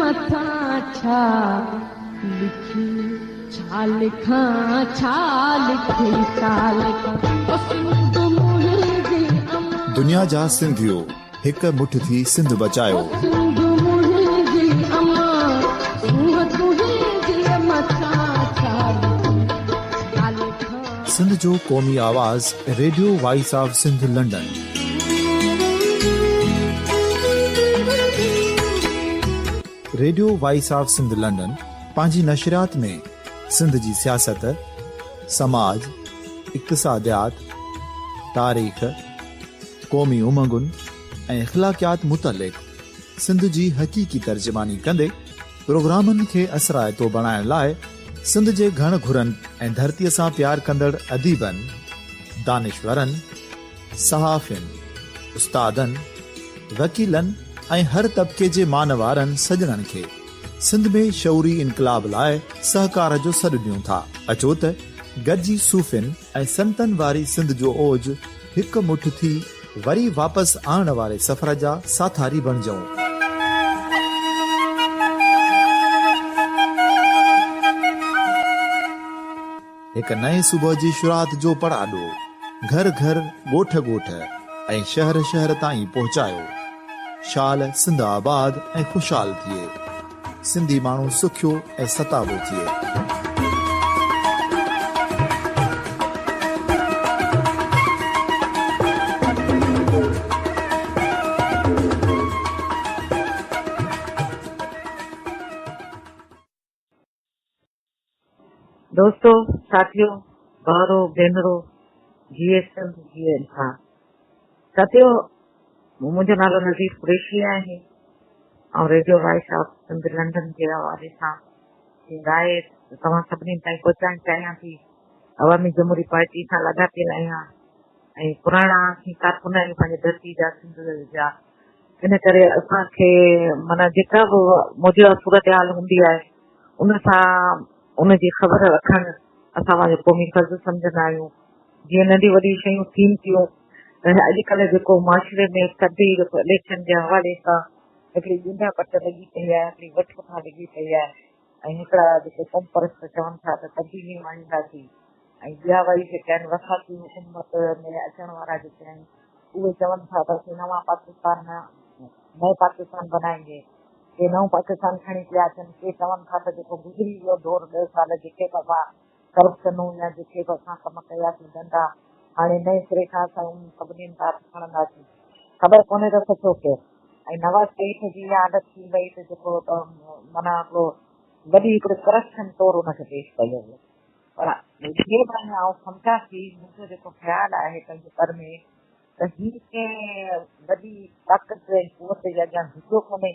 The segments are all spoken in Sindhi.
مٿان ڇا لکي ڇا لکان ڇا لکي ڇا لکان او سنڌ منهنجي امان. دنيا جا سنڌيو هڪ مٺ ٿي سنڌ بچايو. او سنڌ منهنجي امان سونهن تنهنجي مٿان ڇا لکي ڇا لکان. سنڌ جو قومي آواز radio voice of Sindh London. Radio voice of Sindh London پنهنجي نشريات ۾ سنڌ جي سياست، سماج، اقتصاديات، تاريخ، قومي امنگن ۽ اخلاقيات متعلق سنڌ جي حقيقي ترجماني ڪندي پروگرامن کي اثرائتو بڻائڻ لاء سنڌ جي گهڻ گهرن ۽ ڌرتيء سان پيار ڪندڙ اديبن، دانشورن، صحافين، استادن، وڪيلن ۽ هر طبقي جي مان وارن سڄڻن کي سنڌ ۾ شعوري انقلاب لاء سهڪار جو سڏ ڏيون ٿا. اچو ته گڏجي صوفين ۽ سنتن واري سنڌ جو اوج هڪ مٺ ٿي وري واپس آڻڻ واري سفر جا ساٿاري بڻجون. هڪ نئين صبح جي شروعات جو پڙاڏو گهر گهر، ڳوٺ ڳوٺ ۽ شهر شهر تائين پهچايو. شال سنڌ آباد ۽ خوشحال ٿئي. سنڌي ماڻهو سکيو ۽ ستابو ٿئي. دوستو، ساٿيو، ڀائرو، ڀينرو، جيئي سنڌ، جيئي انسان. ساٿيو، منهنجو نالو نذير قريشي آهي. آئون radio voice of Sindh London جي حوالي سان هي راء توهان سڀني تائين پهچائڻ چاهيان ٿي. عوامي جمهوري پارٽي سان لاڳاپيل آهيان ۽ پراڻا اسين ڪارڪن آهيون پنهنجي ڌرتي جا، سنڌ جا. ان ڪري اسان کي معنيٰ جيڪا به موجوده صورتحال هوندي آهي ان سان ان جي خبر رکڻ اسان پنهنجو قومي فرض سمجهندا آهيون. جيئن ننڍيون وڏيون شيون ٿين ٿيون ۽ اڄڪلهه جيڪو معاشري ۾ سڀئي جيڪو اليڪشن جي حوالي سان هڪڙي ڳنڍا پٽ لڳي پئي آهي، هڪڙي وٺ وٺان لڳي پئي آهي ۽ هڪڙا جيڪي قومپرست چون ٿا ته تبديليون آڻينداسين ۽ ٻيا وري جيڪي آهن وفاقي حڪومت ۾ اچڻ وارا جيڪي آهن اهي چون ٿا ته اسين نوان پاڪستان نئين پاڪستان بنائينگي. ڪي نئون پاڪستان کڻي پيا اچن، ڪي چون ٿا ته جيڪو گذري ويو دور ڏهه سال جيڪي به اسان ڪرپشنون يا جيڪي به اسان ڪم ڪياسين ڌنڌا هاڻي نئين سري کان اسان انهن سڀني تان هٿ کڻنداسين. خبر ڪونهي ته سچو ڪير؟ ۽ نواز شريف جي اها عادت ٿي وئي ته جيڪو معنيٰ هڪڙو وڏي هڪڙو ڪرپشن طور ان کي پيش ڪيو ويو. پر جي به آئون سمجهان ٿي منهنجو جيڪو خيال آهي پنهنجي پر ۾ ته هي ڪنهن وڏي طاقت ۽ قوت جي اڳيان جهڪيو ڪونهي،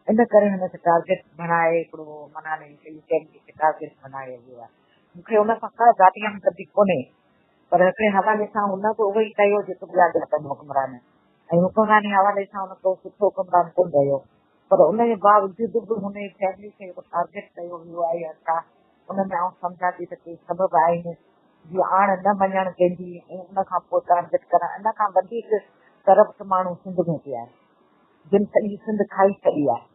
ان ڪري هن کي ٽارگيٽ بڻائي هڪڙو معنيٰ هن سڄي فيملي کي ٽارگيٽ بڻايو ويو آهي. مون کي ان سان ڪا ذاتي همدردي ڪونهي، پر هڪڙي حوالي سان هن به اهو ئي ڪيو جيڪو ٻيا ٻيا ڪن حڪمران ۽ حڪمراني حوالي سان هن ڪو سٺو حڪمران ڪونه رهيو، پر ان جي باوجود به هن جي فيملي کي هڪ ٽارگيٽ ڪيو ويو آهي يا ڇا، ان ۾ آئون سمجهان ٿي ته ڪي سبب آهن. جي آڻ نه مڃڻ ڪنهن جي ۽ ان کان پوء ٽارگيٽ ڪرڻ ان کان وڌيڪ ڪرپٽ ماڻهو سنڌ ۾ پيا آهن جن سڄي سنڌ کائي ڇڏي آهي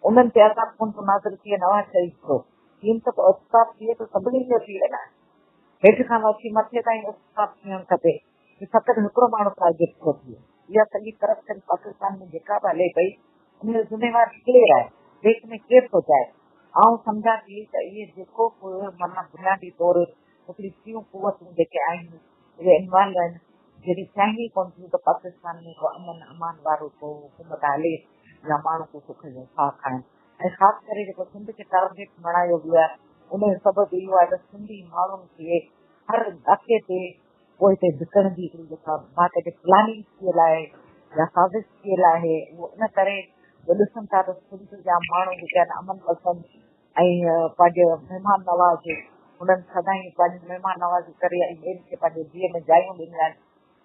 انهن تي عذاب ڪونه ٿو نازل ٿئي نواز شريف ٿو ٿين ته پوء احتساب ٿئي ته سڀني جو ٿئي نه هيٺ کان وٺي مٿي تائين احتساب ٿيڻ کپي جو فقط هڪڙو ماڻهو ٽارگيٽ ٿو ٿئي اها سڄي ڪرپشن پاڪستان ۾ جيڪا به هلي پئي ان جو ذميوار ڪير آهي ديش ۾ ڪير ٿو چاهي آئون سمجهان ٿي ته اهي جيڪو به معنيٰ بنيادي طور هڪڙي ٽيون قوتون جيڪي آهن اهي انوالو آهن جيڪي چاهين ئي ڪونه ٿيون ته پاڪستان ۾ ڪو امن امان وارو ڪو حڪومت هلي يا ماڻهو ڪو سک جو ساهه کائن ۽ خاص ڪري جيڪو سنڌ کي ٽارگيٽ بڻايو ويو آهي ان جو سبب اهو آهي ته سنڌي ماڻهن کي هر ڏاڪي تي پوئتي ڌڪڻ جي هڪڙي جيڪا باقاعدي پلاننگ ٿيل آهي يا سازش ٿيل آهي اهو ان ڪري جو ڏسن ٿا ته سنڌ جا ماڻهو جيڪي آهن امن پسند ۽ پنهنجي مهمان نواز انهن سدائين پنهنجي مهمان نوازي ڪري ۽ ٻين کي پنهنجي جيء ۾ جايون ڏنيون آهن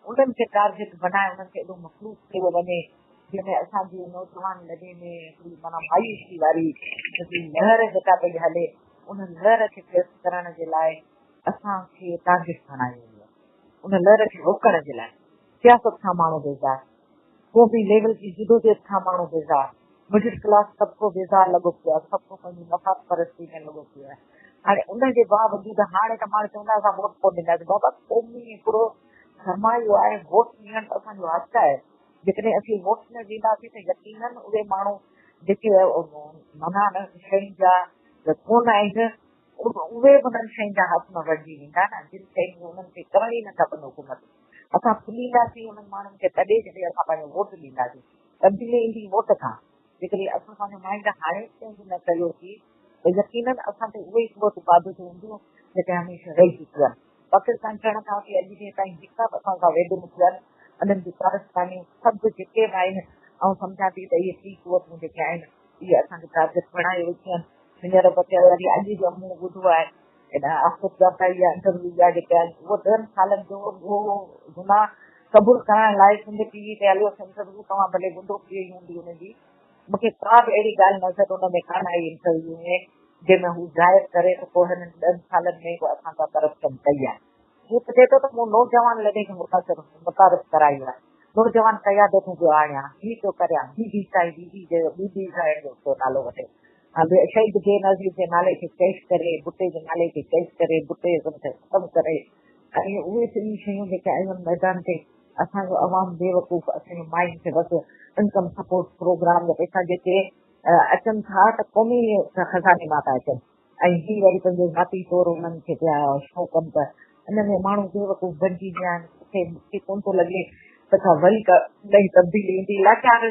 انهن کي ٽارگيٽ بنائي انهن کي ايڏو مخلوط ڪيو وڃي جنهن ۾ اسان جي نوجوان لڏي ۾ هڪڙي معنيٰ مايوسي واري هڪڙي لهر جيڪا پئي هلي ان لهر کي فيس ڪرڻ جي لاء اسان کي ٽارگيٽ بڻايو ويو آهي ان لهر کي روڪڻ جي لاء سياست کان ماڻهو بيزار، قومي ليول جي جدوجهد کان ماڻهو بيزار. مڊل ڪلاس طبقو بيزار لڳو پيو آهي، سڀ ڪو پنهنجي مفاد پرستي ۾ لڳو پيو آهي. هاڻي ان جي باوجود هاڻي ته ماڻهو چوندا اسان ووٽ ڪونه ڏينداسين. بابا قومي هڪڙو سرمايو آهي، ووٽ ڏيڻ ته اسان جو حق آهي. جيڪڏهن اسين ووٽ نه ڏينداسين ته يقينن اهي ماڻهو جيڪي معنيٰ انهن شين جا ڪونه آهن اهي به انهن شين جا حاڪم بڻجي ويندا نه جن شين جون انهن کي ڪرڻ ئي نه کپن حڪومت. اسان ڦلينداسين انهن ماڻهن کي تڏهن جڏهن اسان پنهنجو ووٽ ڏينداسين. تبديلي ايندي ووٽ کان. جيڪڏهن اسان پنهنجو مائنڊ هاڻي چينج نه ڪيوسين ته يقينن اسان تي اهي ئي قوتون قابض هونديون جيڪي هميشه رهي چڪيون آهن. پاڪستان ٺهڻ کان وٺي اڄ ڏينهن تائين جيڪا به اسان سان ويڌن ٿيون آهن انهن جون ڪارستانيون سڀ جيڪي به آهن آئون سمجهان ٿي ته اهي ٽي قوتون جيڪي آهن اهي اسان کي ٽارگيٽ بڻايو ويٺيون آهن. هينئر به وري اڄ جو مون ٻڌو آهي هن آصف زرداري جا انٽرويو جا جيڪي آهن اهو ڏهن سالن جو اهو گناهه قبول ڪرڻ لاء سنڌ ٽي وي تي هليو انٽرويو توهان ڀلي ٻڌو پيئي هوندي ان جي مون کي ڪا به اهڙي ڳالهه نظر ان ۾ ڪانه آئي انٽرويو ۾ جنهن ۾ هو ظاهر ڪري ته ڪو هنن ڏهن سالن ۾ ڪو اسان سان ڪرپشن ڪئي آهي هو ته چئي ٿو ته مون نوجوان لڏي کي متاثر متعارف ڪرايو آهي نوجوان قيادتون پيو آڻيان هي پيو ڪريان بي بي سائين بي بي جو بي بي سائين جو پيو نالو وٺي شهيد بينظير جي نالي کي ڪيش ڪري، ڀٽي جي نالي کي ڪيش ڪري، ڀٽي ازم کي ختم ڪري ۽ اهي سڄيون شيون جيڪي آيون آهن ميدان تي اسان جو عوام بيوقوف اسان جي ماين کي بس انڪم سپورٽ پروگرام جا پئسا جيڪي اچن ٿا ته قومي خزاني مان ٿا اچن ۽ هي وري پنهنجو ذاتي طور انهن کي پيا شو ڪن ته ان ۾ ماڻهو بيوقوف بنجي ويا آهن مون کي ڪونه ٿو لڳي ته ڪا وري ڪا نئين تبديلي ايندي لاچار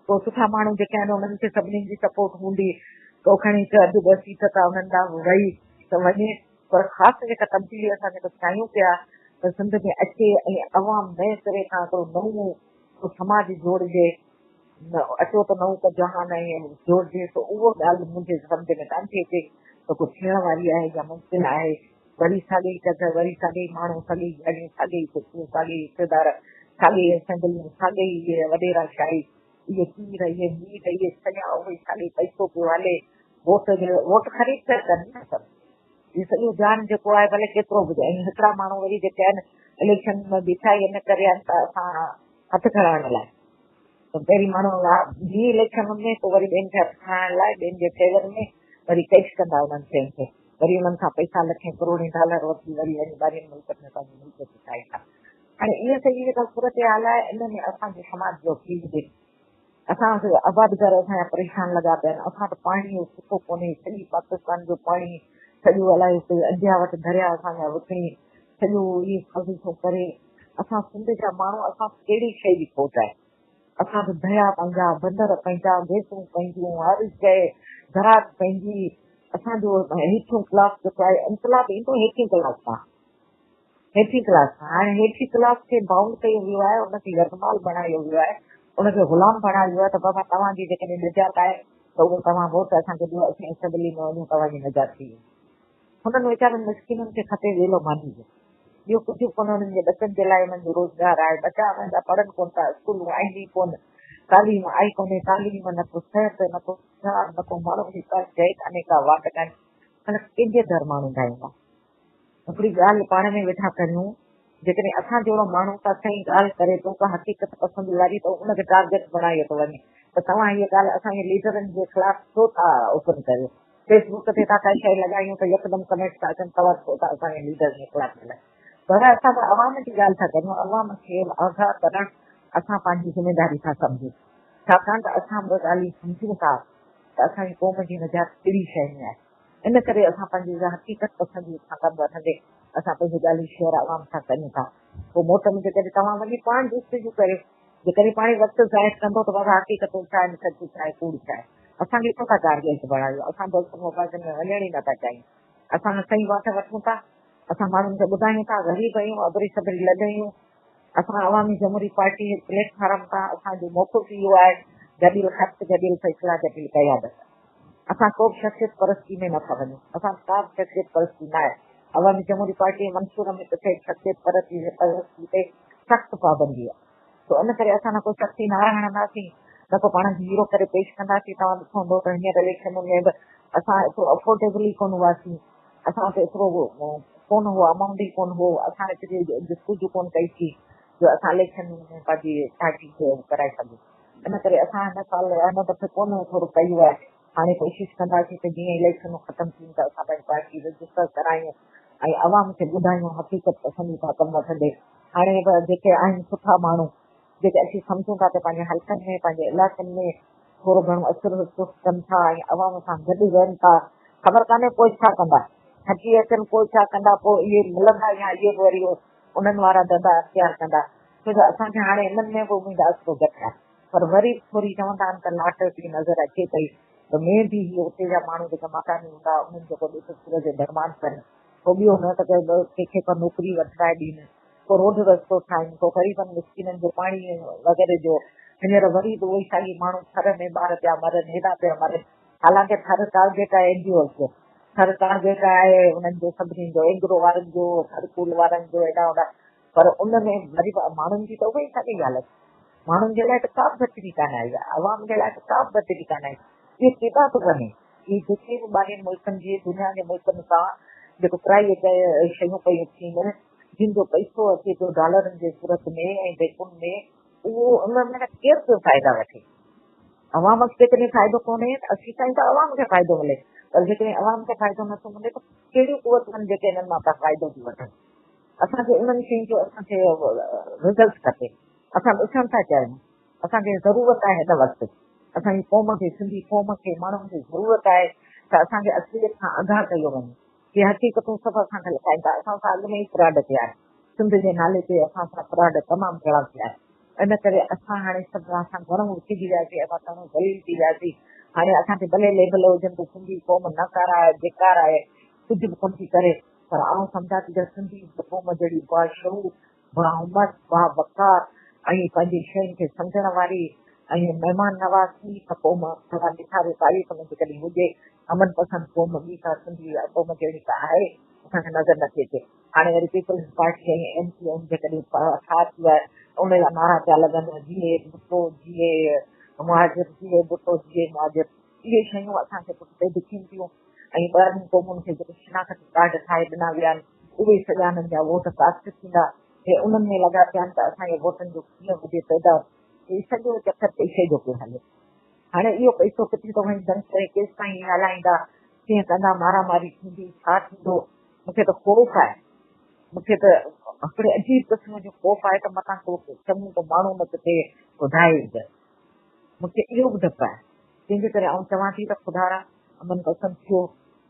پوء سٺا ماڻهو جيڪي آهن انهن کي سڀني جي سپورٽ هوندي پوء کڻي هڪ اڌ ٻه سيٽ ته انهن ڏانهن وئي ته وڃي پر خاص جيڪا تبديلي اسان جيڪو چاهيون پيا ته سنڌ ۾ اچي ۽ عوام نئين سري کان هڪڙو نئون سماج جوڙجي اچو ته نئون ڪو جهان ۽ جوڙجي سو اهو ڳالهه منهنجي سمجهه ۾ ڪانه ٿي اچي ته ڪو ٿيڻ واري آهي يا ممڪن آهي وري ساڳي ئي ڪڌ، وري ساڳي ئي ماڻهو، ساڳي ئي ڳالهيون، ساڳي ئي ڪرسيون، ساڳي ئي اقتدار، ساڳي ئي اسيمبليون، ساڳي ئي اهي وڏيرا شاهي، اهي پير، اهي مير، اهي سڄا اهي ساڳي پئسو پيو هلي، ووٽ ووٽ خريد پيا ڪن نه سڀ. هي سڄو جهان جيڪو آهي ڀلي ڪيترو به هجي ۽ هڪڙا ماڻهو وري جيڪي آهن اليڪشن ۾ بيٺا ئي ان ڪري آهن ته اسان هٿ کڻائڻ لاء ته پهرين ماڻهو جي اليڪشن ۾ پوء وري ٻين کي هٿ کڻائڻ لاء ٻين جي فيور ۾ وري ڪيش ڪندا انهن شين کي وري انهن کان پئسا لکين ڪروڙين ڊالر وٺي وري وڃي ٻاهرين ملڪن ۾ پنهنجي ملڪيت ٺاهيندا. هاڻي اها سڄي جيڪا صورتحال آهي ان ۾ اسان جي سماج جو ڪي به اسان کي آبادگار اسان جا پريشان لڳا پيا آهن اسان وٽ پاڻي جو سٺو ڪونهي سڄي پاڪستان جو پاڻي سڄو الائي هتي انڊيا وٽ دريا اسان جا وڪڻي سڄو اهي سازشون ڪري اسان سنڌ جا ماڻهو اسان کي ڪهڙي شيء جي کوٽ آهي اسان وٽ دريا پنهنجا، بندر پنهنجا، گئسون پنهنجون، هر شيء زراعت پنهنجي، اسان جو هيٺيون ڪلاس جيڪو آهي انقلاب ايندو هيٺين ڪلاس کان، هيٺين ڪلاس کان، هاڻي هيٺين ڪلاس کي بائونڊ ڪيو ويو آهي، ان کي يرغمال بڻايو ويو آهي، ان کي غلام بڻايو ويو آهي ته بابا توهان جي جيڪڏهن نجات آهي ته اهو توهان ووٽ اسان کي ڏيو اسين اسيمبلي ۾ وڃون توهان جي نجات ٿي ويندي. هنن ويچارن مسڪينن کي کپي ويلو ماني جو. ٻيو ڪجهه به ڪونه هنن جي ٻچن جي لاء انهن جو روزگار آهي. ٻچا انهن جا پڙهن ڪونه ٿا، اسڪولون آهن ئي ڪونه، تعليم آهي ڪونهي، تعليم نه ڪو صحت نه ڪو روزگار نه ڪو ماڻهو جي ڪا شيء ڪانهي ڪا واٽ ڪانهي. خلق ڪنهن جي در ماڻهو ڌائيندا. هڪڙي ڳالهه پاڻ ۾ ويٺا ڪريون، جيڪڏهن اسان جهڙو ماڻهو ڪا صحيح ڳالهه ڪري ٿو، ڪا حقيقت پسندي واري ته ان کي ٽارگيٽ بڻايو ٿو وڃي ته توهان هيء ڳالهه اسان جي ليڊرن جي خلاف ڇو ٿا اوپن ڪريو. فيس بڪ تي ٿا ڪا شيء لڳايون ته يڪدم ڪمينٽس ٿا اچن توهان ڇو ٿا اسان جي ليڊرن جي خلاف ڳالهايو. پر اسان ته عوام جي ڳالهه ٿا ڪريون، عوام کي آگاهه ڪرڻ اسان پنهنجي ذميداري ٿا سمجهون، ڇاڪاڻ ته اسان ٻه ڳالهيون سمجهون ٿا ته اسان جي قوم جي نجات ڪهڙي شيء ۾ آهي، ان ڪري اسان پنهنجي حقيقت پسندي کان ڪم وٺندي اسان پنهنجون ڳالهيون شيئر عوام سان ڪريون ٿا. پوء موٽ ۾ جيڪڏهن توهان وڃي پاڻ جستجو ڪريو، جيڪڏهن پاڻ ئي وقت ظاهر ڪندو ته بابا حقيقتون ڇا آهن، سچ ڇا آهي، ڪوڙ ڇا آهي. اسان کي ڇو ٿا ٽارگيٽ بڻايو، اسان دوستن مباحثن ۾ وڃڻ ئي نٿا چاهيون. اسان صحيح واٽ وٺون ٿا، اسان ماڻهن کي ٻڌايون ٿا، غريب آهيون، ابري صبري لڏ آهيون. اسان عوامي جمهوري پارٽي جي پليٽ فارم تان اسان جو موقف اهو آهي، گڏيل خط، گڏيل فيصلا، گڏيل قيادت. اسان ڪو به شخصيت پرستي ۾ نٿا وڃون، اسان وٽ ڪا به شخصيت پرستي ناهي. عوامي جمهوري پارٽي جي منشور ۾ ڪٿي به شخصيت پرستي تي سخت پابندي آهي. سو ان ڪري اسان نه ڪو شخصي نعرا هڻنداسين، نه ڪو پاڻ کي هيرو ڪري پيش ڪنداسين. توهان ڏٺو هوندو ته هينئر اليڪشنن ۾ به اسان ايترو افورڊيبل ئي ڪونه هئاسين، اسان وٽ ايترو ڪونه هو، امائونٽ ئي ڪونه هو، اسان ايتري جستجو ڪونه ڪئي سين جو اسان اليڪشن ۾ پنهنجي پارٽي کي ڪرائي سگهون. ان ڪري اسان هن سال هن دفعي ڪونه ٿورو ڪيو آهي. هاڻي ڪوشش ڪنداسين ته جيئن اليڪشنون ختم ٿين ته اسان پنهنجي پارٽي رجسٽر ڪرايون ۽ عوام کي ٻڌايون حقيقت پسندي کان ڪم وٺندي. هاڻي به جيڪي آهن سٺا ماڻهو جيڪي اسين سمجهون ٿا ته پنهنجي حلقن ۾ پنهنجي علائقن ۾ ٿورو گهڻو اثر رسوخ ڪن ٿا ۽ عوام سان گڏ رهن ٿا، خبر ڪانهي پوء ڇا ڪندا، ٿڪي اچن پوء ڇا ڪندا، پوء اهي ملندا يا اهي به وري انهن وارا ڌنڌا اختيار ڪندا، ڇو جو اسان کي هاڻي انهن ۾ به اميد آسرو گهٽ آهي، پر وري به ٿوري چوندا آهن ته لاٽ هڪڙي نظر اچي پئي ته ۾ به هي اتي جا ماڻهو جيڪي مڪاني هوندا انهن جو ڪو ڏس سورج ڌرمان ڪن، ڪو ٻيو نه ته ڪنهن کي ڪا نوڪري وٺرائي ڏين. ڪو روڊ رستو ٺاهين، ڪو غريبن مسڪينن جو پاڻي وغيره جو، هينئر وري به اهي ساڳي ماڻهو ٿر ۾ ٻار پيا مرن، هيڏا پيا مرن، حالانڪه ٿر ٽارگيٽ آهي اين جي اوز جو، ٿر ٽارگيٽ آهي انهن جو سڀني جو، اينگرو وارن جو، ٿرڪول وارن جو، هيڏا هوڏا، پر ان ۾ وري به ماڻهن جي ته اها ئي ساڳي حالت، ماڻهن جي لاء ته ڪا به بهتري ڪانه آئي آهي، عوام جي لاء ته ڪا به بهتري ڪانه آئي، اهو ڪيڏانهن ٿو وڃي، اهي جيڪي به ٻاهرين ملڪن جي دنيا جي ملڪن سان جيڪو پرائي شيون پيون ٿين، جن جو پئسو اچي پيو ڊالرن جي صورت ۾ ۽ بينڪن ۾ اهو ان ۾ ڪير پيو فائدا وٺي؟ عوام کي جيڪڏهن فائدو ڪونهي ته اسين چاهيون ٿا عوام کي فائدو ملي پر جيڪڏهن عوام کي فائدو نٿو ملي ته ڪهڙيون قوتون آهن جيڪي انهن مان فائدو ٿيون وٺن؟ اسان کي انهن شين جو اسان کي رزلٽ کپي، اسان ڏسڻ ٿا چاهيون، اسان کي ضرورت آهي هن وقت اسان جي قوم کي، سنڌي قوم کي، ماڻهن کي ضرورت آهي ته اسان کي اصليت کان آگاهه ڪيو وڃي. اهي حقيقتون سڀ اسان کان لڪائين ٿا. اسان سان اڳ ۾ ئي فراڊ ٿيا آهن. سنڌ جي نالي تي اسان سان فراڊ تمام گهڻا ٿيا آهن. ان ڪري اسان هاڻي سڀ اسان گهڻو وڇجي وياسين، اسان گهڻو ذليل ٿي وياسين. هاڻي اسان کي ڀلي ليبل هجن ته سنڌي قوم ناڪاره آهي، بيڪار آهي، ڪجهه به ڪونه ٿي ڪري، پر آئون سمجهان ٿي ته سنڌي قوم جهڙي باشعور، باهمت، باوقار ۽ پنهنجي شين کي سمجهڻ واري ۽ مهمان نواز ٻي ڪا قوم توهان ڏيکاريو تاريخ ۾ جيڪڏهن هجي امن پسند قوم ٻي ڪا سنڌي قوم جهڙي ڪا آهي اسان کي نظر نٿي اچي. هاڻي وري peoples party ۽ M Q M جيڪڏهن ٺاهه ٿي آهي ته ان جا نعرا پيا لڳن جيئي ڀٽو جيئي مهاجر جيئي ڀٽو جيئي مهاجر اهي شيون اسان کي پٺتي ڌڪين ٿيون ۽ ٻاهرين قومن کي جيڪي شناختي ڪارڊ ٺاهي ڏنا ويا آهن اهي سڄا انهن جا ووٽ ڪاسٽ ٿيندا. هي انهن ۾ لڳا پيا آهن ته اسان جي ووٽن جو ڪيئن وڌي تعداد. هي سڄو چڪر پئسي جو پيو هلي. هاڻي اهو پئسو ڪٿي ٿو وڃي ڌنڌ ڪري ڪيستائين هي هلائيندا، ڪيئن ڪندا، مارا ماري ٿيندي، ڇا ٿيندو. مون کي ته خوف آهي. مون کي ته هڪڙي عجيب قسم جو خوف آهي ته متان ڪو چڱو ڪو ماڻهو نه ڪٿي ٻڌائي وجهي. مون کي اهو به ڊپ آهي. تنهن جي ڪري آئون چوان ٿي ته خدارا امن پسند ٿيو،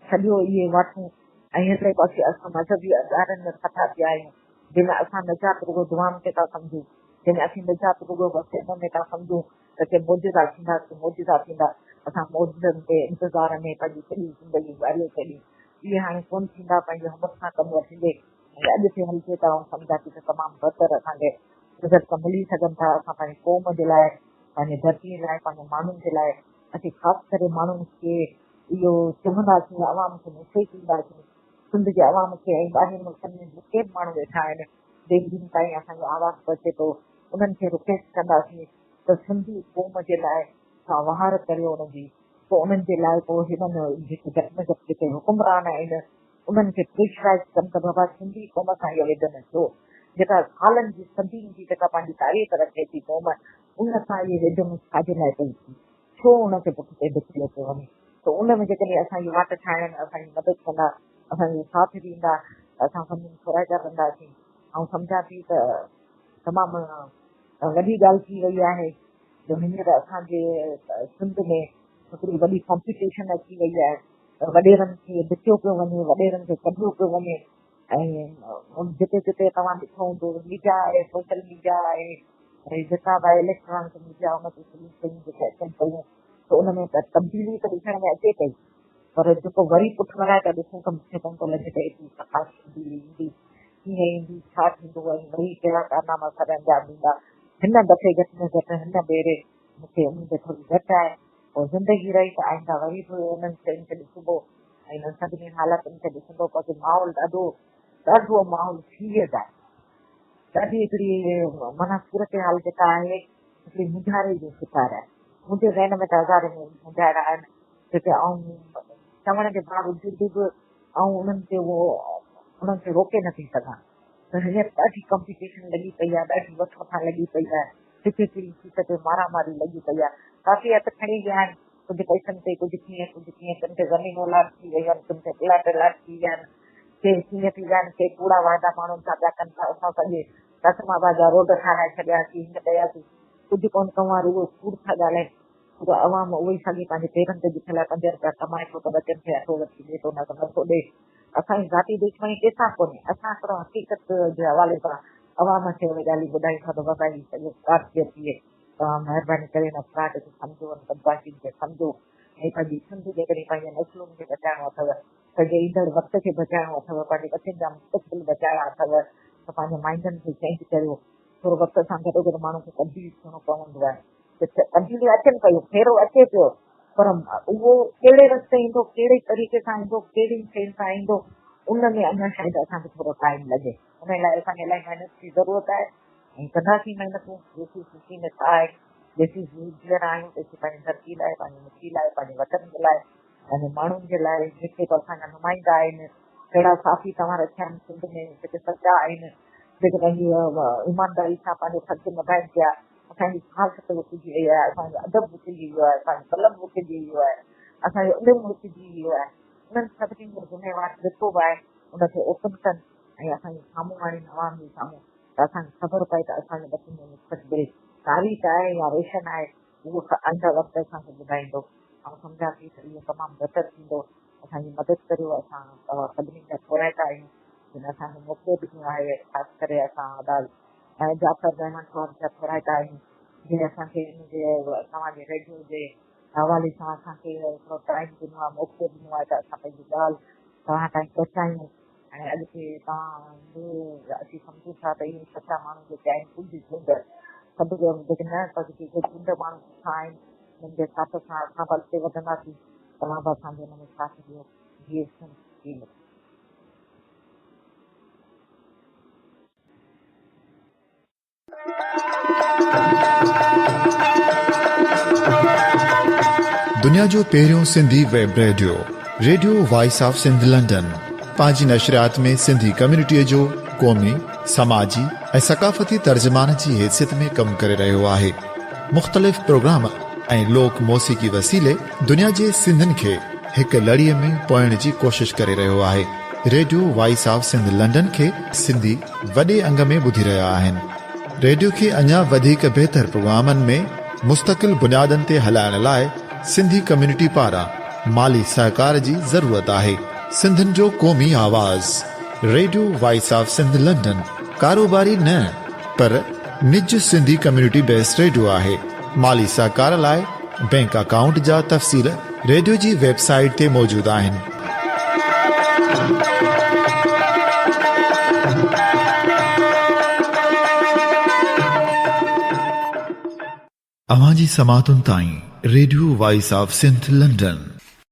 ڇڏيو اهي واٽون ۽ هڪڙي پاسي اسان مذهبي ادارن ۾ ڦاٿا پيا آهيون، جنهن ۾ اسان نجات رڳو دعائن تي ٿا سمجهون، جنهن ۾ اسين نجات رڳو بس ان ۾ ٿا سمجهون ته ڪي معجزا ٿيندا، ڪي معجزا ٿيندا، اسان معجزن تي انتظار ۾ پنهنجي سڄي زندگي گذاريو ڇڏي، اهي هاڻي ڪونه ٿيندا، پنهنجي همت سان ڪم وٺجي ۽ اڳتي هلجي ته آئون سمجهان ٿي ته تمام بهتر اسان کي رزلٽ ملي سگهن ٿا، اسان پنهنجي قوم جي لاء، پنهنجي ڌرتي لاء، پنهنجي ماڻهن جي لاء اسين خاص ڪري ماڻهن کي اهو چونداسين، عوام کي ميسيج ڏينداسين، سنڌ جي عوام کي ۽ ٻاهرين ملڪن ۾ جيڪي به ماڻهو ويٺا آهن، جن جن تائين اسان جو آواز پهچي ٿو، انهن کي رڪويسٽ ڪنداسين ته سنڌي قوم جي لاء ڪا واهر ڪريو انهن جي، پوء انهن جي لاء پوء هنن جيڪي گهٽ ۾ گهٽ جيڪي حڪمران آهن، انهن کي پريشرائيز ڪن ته بابا سنڌي قوم سان اهو ويڌن ڇو؟ جيڪا سالن جي صدين جي جيڪا پنهنجي تاريخ رکي ٿي قوم، ان سان اهي ويڌنون ڇا جي لاء پئي ٿي؟ ڇو ان کي پٺتي ڌڪيو پيو وڃي؟ ته ان ۾ جيڪڏهن اسان جي واٽ ٺاهڻ ۾ اسان جي مدد ڪندا، اسان جو ساٿ ڏيندا ته اسان سندن ٿورائتا رهنداسين. آئون سمجهان ٿي ته تمام وڏي ڳالهه ٿي وئي آهي جو هينئر اسان جي سنڌ ۾ هڪڙي وڏي ڪامپيٽيشن اچي وئي آهي. وڏيرن کي ڌڪيو پيو وڃي، وڏيرن کي ڪڍيو پيو وڃي ۽ جتي جتي توهان ڏٺو هوندو ميڊيا آهي، سوشل ميڊيا آهي ۽ جيڪا به آهي اليڪٽرانڪ ميڊيا ان تي سڄيون شيون جيڪي اچن پيون ته ان ۾ ته تبديلي ته ڏسڻ ۾ اچي پئي پر جيڪو وري پٺ ورائي ٿا ڏسون ته مون کي ڪونه ٿو لڳي ته ايتري ڪا خاص تبديلي ايندي، ڪيئن ايندي، ڇا ٿيندو ۽ وري ڪهڙا ڪارناما سرانجام ڏيندا. هن دفعي گهٽ ۾ گهٽ هن ڀيري مون کي اميد ٿوري گهٽ آهي. پوء زندگي رهي ته آئنده وري به انهن شين کي ڏسبو ۽ انهن سڀني حالتن کي ڏسبو پر ماحول ڏاڍو ڏاڍو ماحول سيريس آهي ڏاڍي هڪڙي معنيٰ صورتحال جيڪا آهي هڪڙي مونجهاري جو شڪار آهي منهنجي ذهن ۾ ته هزارين مونجهارا آهن جيڪي آئون چوڻ جي باوجود به آئون انهن کي اهو انهن کي روڪي نٿي سگهان ته هينئر ڏاڍي ڪمپيٽيشن لڳي پئي آهي ڏاڍي وٺ وٺان لڳي پئي آهي ڪٿي ڪهڙي سيٽ تي مارا ماري لڳي پئي آهي. ڪافي هٿ کڻي ويا آهن، ڪجهه پئسن تي، ڪجهه ڪيئن، ڪجهه ڪيئن، ڪن کي زمينون الاٽ ٿي ويون آهن، ڪن کي پلاٽ الاٽ ٿي ويا آهن، ڪي ڪيئن ٿي ويا آهن، ڪي ڪوڙا واعدا ماڻهن سان پيا ڪن ٿا، اسان سڄي قاسم آباد جا روڊ ٺاهرائي ڇڏياسين، هيئن ڪياسين، ڪجهه ڪونه ڪئون آهي، رڳو ڪوڙ ٿا ڳالهائين. پورو عوام اهو ئي ساڳي پنهنجي پيرن تي بيٺل آهي، پنج رپيا ڪمائي ٿو ته ٻچن کي اٽو وٺي ڏي ٿو نه ته نٿو ڏي. اسان جي ذاتي دشمني ڪنهن سان ڪونهي، اسان هڪڙو حقيقت جي حوالي سان عوام کي اهي ڳالهيون ٻڌايون ٿا ته بابا هي سڄو فراڊ پيو ٿئي، توهان مهرباني ڪري هن فراڊ کي سمجهو، هن بدمعاشين کي سمجهو ۽ پنهنجي سنڌ جيڪڏهن پنهنجي نسلن کي بچائڻو اٿو، پنهنجي ايندڙ وقت کي بچائڻو اٿو، پنهنجي ٻچن جا مستقبل بچائڻا اٿو ته پنهنجي مائنڊن کي چينج ڪريو. ٿورو وقت سان گڏوگڏ ماڻهو کي تبديل ٿيڻو پوندو آهي. تبديليون اچن پيون، ڦيرو اچي پيو پر اهو ڪهڙي رستي ايندو، ڪهڙي طريقي سان ايندو، ڪهڙين شين سان ايندو، ان ۾ اڃا شايد اسان کي ٿورو ٽائيم لڳي. ان لاء اسان کي الاهي محنت جي ضرورت آهي ۽ ڪنداسين محنتون، جيسين سسي ۾ ساهه آهي، جيسين جيئرا آهيون تيسين پنهنجي ڌرتي لاء، پنهنجي مٽي لاء، پنهنجي وطن جي لاء، پنهنجي ماڻهن جي لاء، جيڪي به اسان جا نمائندا آهن، ڪهڙا صحافي توهان رکيا آهن سنڌ ۾ جيڪي سچا آهن، جيڪي پنهنجي ايمانداري سان پنهنجو فرض نڀائين پيا، اسان جي صحافت وڪجي وئي آهي، اسان جو ادب وڪجي ويو آهي، اسان جو قلم وڪجي ويو آهي، اسان جو علم وڪجي ويو آهي، انهن سڀني جو ذميوار جيڪو به آهي ان کي اوپن ڪن ۽ اسان جي سامهون آڻين عوام جي سامهون ته اسان کي خبر پئي ته اسان جي ٻچن جو مستقبل تاريڪ آهي يا روشن آهي اهو آئنده وقت اسان کي ٻڌائيندو. آئون سمجهان ٿي ته اهو تمام بهتر ٿيندو. اسان جي مدد ڪريو اسان توهان سڀني جا ٿورائتا آهيون جن اسان کي موقعو ڏنو آهي خاص ڪري اسان ادا ۽ جعفر رحمان صاحب جا ٿورائتا آهيون جنهن اسان کي ان جي توهان جي ريڊيو جي حوالي سان اسان کي هڪڙو ٽائيم ڏنو آهي موقعو ڏنو آهي ته اسان پنهنجي ڳالهه توهان تائين پهچايون ۽ اڳتي توهان به اسين سمجهون ٿا ته اهي سچا ماڻهو جيڪي آهن ڪجهه جهنڊ سڀ جيڪي نه پر جيڪي جهنڊ ماڻهو سٺا آهن انهن جي ساٿ سان اسان به اڳتي وڌنداسين توهان به اسان جو ان ۾ ساٿ ڏيو جيئي سنڌ جيئي ملڪ. دنيا جو پهريون Sindhi web radio, radio voice of Sindh London, پنهنجي نشريات ۾ سنڌي ڪميونٽيء جو قومي، سماجي ۽ ثقافتي ترجمان جي حيثيت ۾ ڪم ڪري رهيو آهي. مختلف پروگرام ۽ لوڪ موسيقي وسيلي دنيا جي سنڌين کي هڪ لڙيء ۾ پوئڻ جي ڪوشش ڪري رهيو آهي. Radio voice of Sindh London کي سنڌي وڏي انگ ۾ ٻڌي رهيا آهن. ريڊيو کي اڃا وڌيڪ بهتر پروگرامن ۾ مستقل بنيادن تي هلائڻ لاء سنڌي ڪميونٽي پاران مالي سهڪار جي ضرورت آهي. سنڌين جو قومي آواز radio voice of Sindh London ڪاروباري نه پر نج سنڌي ڪميونٽي بيسڊ ريڊيو آهي. مالي سهڪار لاء بينڪ اڪائونٽ جا تفصيل ريڊيو جي ويب سائيٽ تي موجود آهن. اوهان جي سماعتن تائين radio voice of Sindh London.